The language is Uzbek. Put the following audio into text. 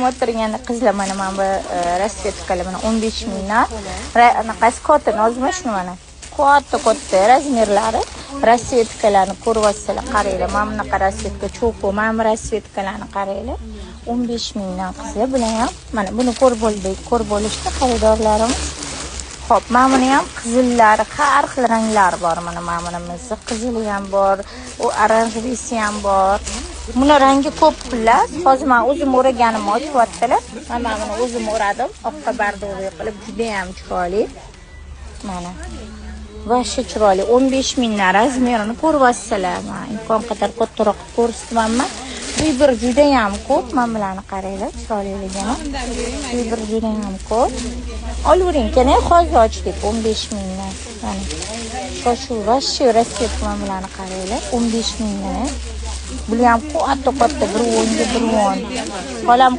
O'tirganda qizlar, mana bu расцветка lar, mana 15 mingdan. Anaqasi cotton ozmi shuni, mana katta katta razmerlari, расцветка larni ko'ryapsizlar, qaranglar. Mana bunaqa расцветка cho'pi, mana bu расцветка larni qaranglar, 15 mingdan, qizlar. Bular ham mana buni ko'rib bo'ldik, ko'rib bo'lishdi xaridorlarimiz. Xo'p, mana buni ham qizillari, har xil ranglari bor. Mana bunimizni qizili ham bor, u оранжевый si ham bor. Buni rangi ko'p, xullas. Hozir men o'zim o'raganimni ochyaptilar. Mana buni o'zim o'radim, oqqa бордовый qilib, juda ham chiroyli. Mana. Вообще chiroyli. 15 mingdan, razmerini ko'ryapsizlar. Men imkon qadar kattaroq qilib ko'rsatyapman. Выбор juda ham ko'p. Mana bularni qaranglar, chiroyliligini. Выбор juda ham ko'p. Olavering, keling, hozir ochdik 15 mingdan. Mana. Shoshuv, вообще расцветка, mana bularni qaranglar, 15 mingdan. Bular ham katta katta, bir o'nga bir o'n. Xolam.